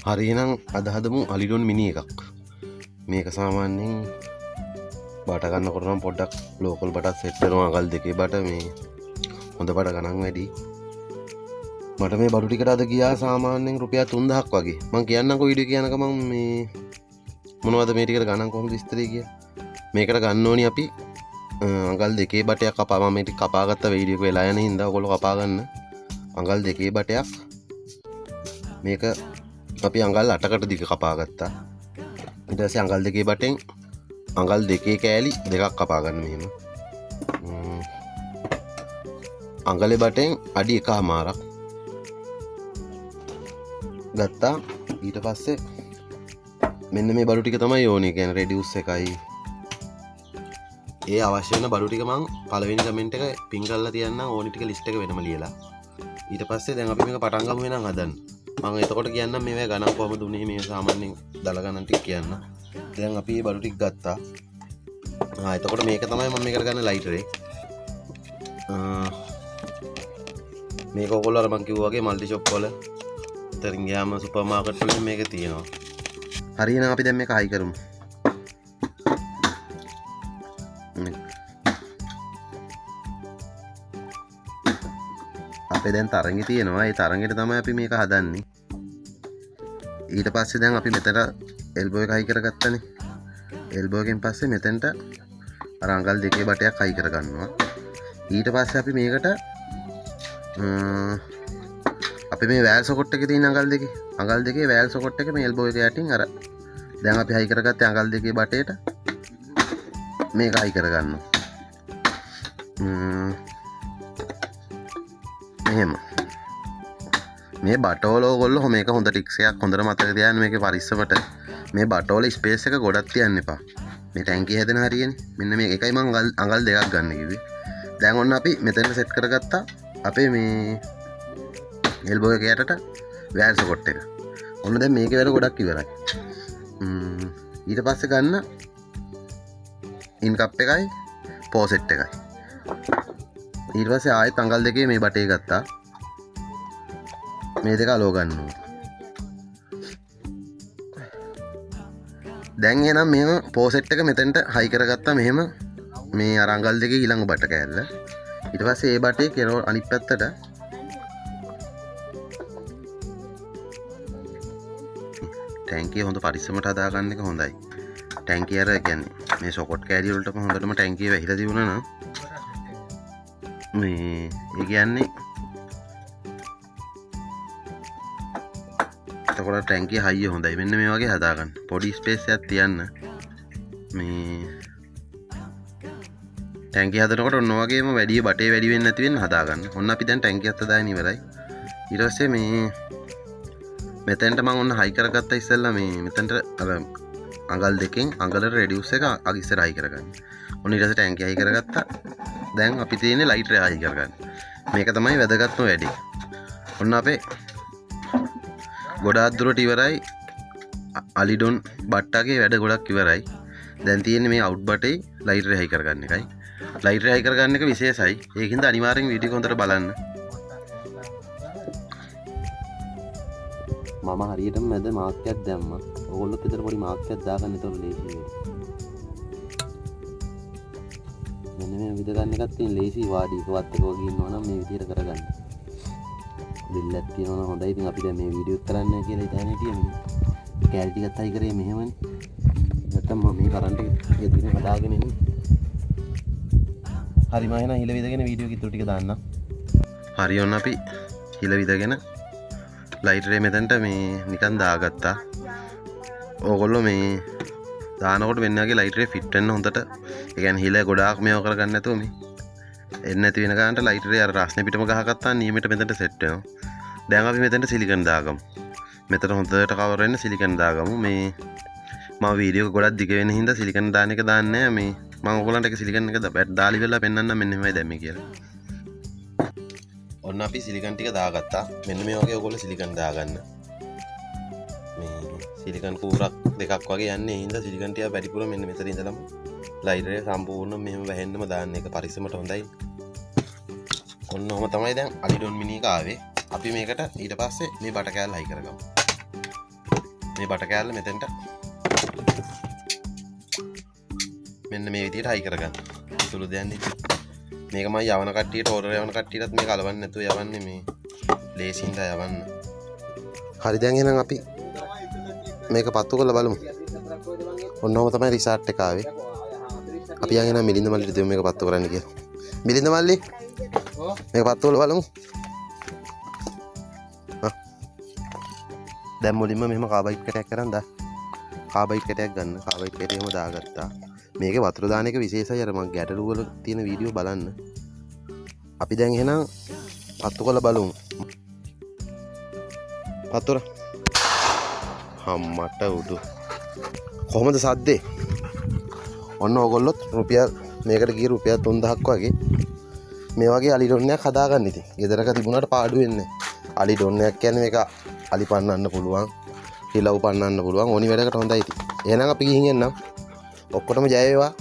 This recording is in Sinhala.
හරි එහෙනම් අද හදමු අලිඩොන් මිනි එකක්. මේක සාමාන්‍යයෙන් බට ගන්නකොට නම් පොඩ්ඩක් ලෝකල් බටත් සෙට් වෙනවා. අඟල් දෙකේ බට මේ හොඳ බට ගණන් වැඩි. මට මේ බඩු ටිකට අද ගියා සාමාන්‍යයෙන් රුපියල් 3000ක් වගේ. මං කියන්නම්කෝ වීඩියෝ කියන ගමන් මේ මොනවද මේ ටිකට ගණන් කොහොමද විස්තරය කියලා. මේකට ගන්න ඕනි අපි අඟල් දෙකේ බටයක් කපා. මම මේ ටික කපාගත්ත වීඩියෝ එක වෙලා යන හින්දා ඔයගොල්ලෝ කපා ගන්න. අඟල් දෙකේ බටයක් මේක අපි අඟල් 8කට දිග කපාගත්තා. ඊට පස්සේ අඟල් දෙකේ බටෙන් අඟල් දෙකේ කෑලි දෙකක් කපා ගන්න මෙහෙම. අඟලේ බටෙන් අඩි එකහමාරක් ගත්තා. ඊට පස්සේ මෙන්න මේ බඩු ටික තමයි ඕනේ. කියන්නේ රෙඩියුස් එකයි ඒ අවශ්‍ය වෙන බඩු ටික මං පළවෙනි කමෙන්ට් එක පින් කරලා තියන්නම් ඕනි ටික ලිස්ට් එක වෙනම ලියලා. ඊට පස්සේ දැන් අපි මේක පටන් ගමු වෙනං හදන්න. මං එතකොට කියන්නම් මේවා ගණන් කොහමද උනේ, මේ සාමාන්‍යයෙන් දල ගණන් ටික කියන්න. දැන් අපි මේ බඩු ටික ගත්තා. එතකොට මේක තමයි මම මේකට ගන්න ලයිටරේ. මේක ඔයගොල්ලෝ අර මං කිව්වා වගේ මල්ටි ෂොප් වල ඉතින් ගියාම සුපර් මාකට් වලින් මේක තියෙනවා. හරි එහෙනම් අපි දැන් මේක හයි කරමු. අපේ දැන් තරඟේ තියෙනවා. ඒ තරඟෙට තමයි අපි මේක හදන්නේ. ඊට පස්සේ දැන් අපි මෙතන එල්බෝ එක හයි කරගත්තනේ. එල්බෝ එකෙන් පස්සේ මෙතනට අර අඟල් දෙකේ බටයක් හයි කරගන්නවා. ඊට පස්සේ අපි මේකට අපි මේ වෑල් සොකට් එකේ තියෙන අඟල් දෙකේ, අඟල් දෙකේ වෑල් සොකට් එක මේ එල්බෝ එක යටින් අර දැන් අපි හයි කරගත්තේ අඟල් දෙකේ බටේට මේක හයි කරගන්නවා. මෙහෙම මේ බටෝල ඔයගොල්ලෝ මේක හොඳ ටික්ස් එකක් හොඳට මතක තියාගන්න. මේකේ පරිස්සමට මේ බටෝල ස්පේස් එක ගොඩක් තියන්න එපා. මේ ටැංකිය හැදෙන හරියනේ. මෙන්න මේ එකයි මං අඟල් දෙකක් ගන්න කිව්වේ. දැන් ඔන්න අපි මෙතෙන්ට සෙට් කරගත්තා අපේ මේ එල්බෝ එක යටට වෑල් සොකට් එක. ඔන්න දැන් මේකේ වැඩ ගොඩක් ඉවරයි. ඊට පස්සේ ගන්න ඉන් කප් එකයි පෝසෙට් එකයි. ඊට පස්සේ ආයෙත් අඟල් දෙකේ මේ බටේ ගත්තා. මේ දෙක අලව ගන්න ඕන. දැන් එහෙනම් මෙහෙම පෝසෙට් එක මෙතෙන්ට හයි කරගත්තා මෙහෙම මේ අර අඟල් දෙකේ ඊළඟ බට කෑල්ල. ඊට පස්සේ ඒ බටේ කෙරෝ අනිත් පැත්තට ටැංකිය හොඳ පරිස්සමට හදාගන්න එක හොඳයි. ටැංකිය අර කියන්නේ මේ සොකට් කෑලි වලටම හොඳටම ටැංකිය වැහිලා තිබුණා නම් මේ ඒ කියන්නේ එතකොට ටැංකිය හයිය හොඳයි. මෙන්න මේ වගේ හදාගන්න. පොඩි ස්පේස් එකක් තියන්න. මේ ටැංකිය හදනකොට ඔන්න වගේම වැඩි බටේ වැඩි වෙන්නේ නැති වෙන්න හදාගන්න. ඔන්න අපි දැන් ටැංකියත් හදාගෙන ඉවරයි. ඊට පස්සේ මේ මෙතෙන්ට මං ඔන්න හයි කරගත්තා ඉස්සෙල්ලා මේ මෙතෙන්ට අර අඟල් දෙකෙන් අඟලට රෙඩියුස් එක අග ඉස්සර හයි කරගන්න. ඔන්න ඊට පස්සේ ටැංකිය හයි කරගත්තා. දැන් අපි තියෙන්නේ ලයිටර් එක හයි කරගන්න. මේක තමයි වැදගත්ම වැඩේ. ඔන්න අපේ ගොඩාක් දුරට ඉවරයි. අලිඩොන් බට්ටගේ වැඩ ගොඩක් ඉවරයි. දැන් තියෙන්නේ මේ අවුට් බටේ ලයිටර් හයි කරගන්න එකයි. ලයිටර් හයි කරගන්න එක විශේෂයි. ඒකින්ද අනිවාර්යෙන් වීඩියෝ එක හොඳට බලන්න. මම හරියටම මැද මාක් එකක් දැම්මා. ඔයගොල්ලොත් විතර පොඩි මාක් එකක් දාගන්න එතකොට ලේසි වෙයි. මෙන්න මේ විද ගන්න එකක් තියෙන ලේසි වාඩි එක වත් එක වගේ ඉන්නවා නම් මේ විදිහට කරගන්න. බිල්ලක් තියෙනවා නම් හොඳයි. ඉතින් අපි දැන් මේ වීඩියෝ එක කරන්නේ නැහැ කියලා හිතාගෙන හිටියේ මේ. කැලි ටිකත් හයි කරේ මෙහෙමනේ. නැත්තම් මම මේ කරන්ට් එක ගෙදරින් හදාගෙන එන්නේ. හරි මම එහෙනම් හිල විදගෙන වීඩියෝ එක ඉතුරු ටික දාන්නම්. හරි ඔන්න අපි හිල විදගෙන ලයිටරේ මෙතනට මේ නිකන් දාගත්තා. ඕගොල්ලෝ මේ දානකොට මෙන්න වගේ ලයිටරේ ෆිට් වෙන්න හොඳට, ඒ කියන්නේ හිල ගොඩාක් මේව කරගන්න නැතුව මේ එන්නේ නැති වෙන ගානට ලයිටරේ අර රස්නේ පිටම ගහගත්තා නියමෙට මෙතනට සෙට් වෙනවා. දැන් අපි මෙතනට සිලිකන් දාගමු. මෙතන හොඳට කවර් වෙන්න සිලිකන් දාගමු. මේ මම වීඩියෝ එක ගොඩක් දිග වෙන හින්දා සිලිකන් දාන එක දාන්නේ නෑ. මේ මම ඔයගොල්ලන්ට ඒක සිලිකන් එක බැට් දාලි වෙලා පෙන්නන්නම් මෙන්න මෙහෙමයි දැම්මේ කියලා. ඔන්න අපි සිලිකන් ටික දාගත්තා. මෙන්න මේ වගේ ඔයගොල්ලෝ සිලිකන් දාගන්න. මේ සිලිකන් කූරක් දෙකක් වගේ යන්නේ. ඒ හින්දා සිලිකන් ටික වැඩිපුර මෙන්න මෙතන ඉඳලම ලයිටරේ සම්පූර්ණ මෙහෙම වැහෙන්නම දාන්න. ඒක පරිස්සමට හොඳයි. ඔන්න ඔහොම තමයි දැන් අලිඩොන් මිනි එක ආවේ. අපි මේකට ඊට පස්සේ මේ බට කෑල්ල හයි කරගමු. මේ බට කෑල්ල මෙතෙන්ට මෙන්න මේ විදිහට හයි කරගන්න. ඉතුරු දෙයක් ඉතින් මේක මම යවන කට්ටියට, ඕඩර් යවන කට්ටියටත් මේක අලවන්න නැතුව යවන්නේ, මේ ලේසින්ද යවන්න. හරි, දැන් එහෙනම් අපි මේක පත්තු කරලා බලමු. ඔන්න ඔහම තමයි රිසාර්ට් එක ආවේ. අපි යන් එහෙනම් මිලින්ද මල්ලිට දෙමු මේක පත්තු කරන්න කියලා. මිලින්ද මල්ලි, මේක පත්තු කරලා බලමු. දැන් මුලින්ම මෙහෙම කාබයිට් කැටයක් අරන් දා. කාබයිට් කැටයක් ගන්න. කාබයිට් කැටය එහෙම දාගත්තා. මේකේ වතුර දාන එක විශේෂයි. අර මං ගැටලු වල තියෙන වීඩියෝ බලන්න. අපි දැන් එහෙනම් පත්තු කරලා බලමු. පත්තුර. හම්මට උඩු. කොහොමද සද්දේ? ඔන්න ඕගොල්ලොත් රුපියල් මේකට ගිය රුපියල් 3000ක් වගේ මේ වගේ අලි ඩොන්නයක් හදාගන්න ඉතින්. ගෙදරක තිබුණාට පාඩු වෙන්නේ නැහැ. අලි ඩොන්නයක් කියන්නේ මේක අලි පන්නන්න පුළුවන්, හිලව් පන්නන්න පුළුවන්, ඕනි වැඩකට හොඳයි ඉතින්. එහෙනම් අපි ගිහින් එන්නම්. ඔක්කොටම ජය වේවා.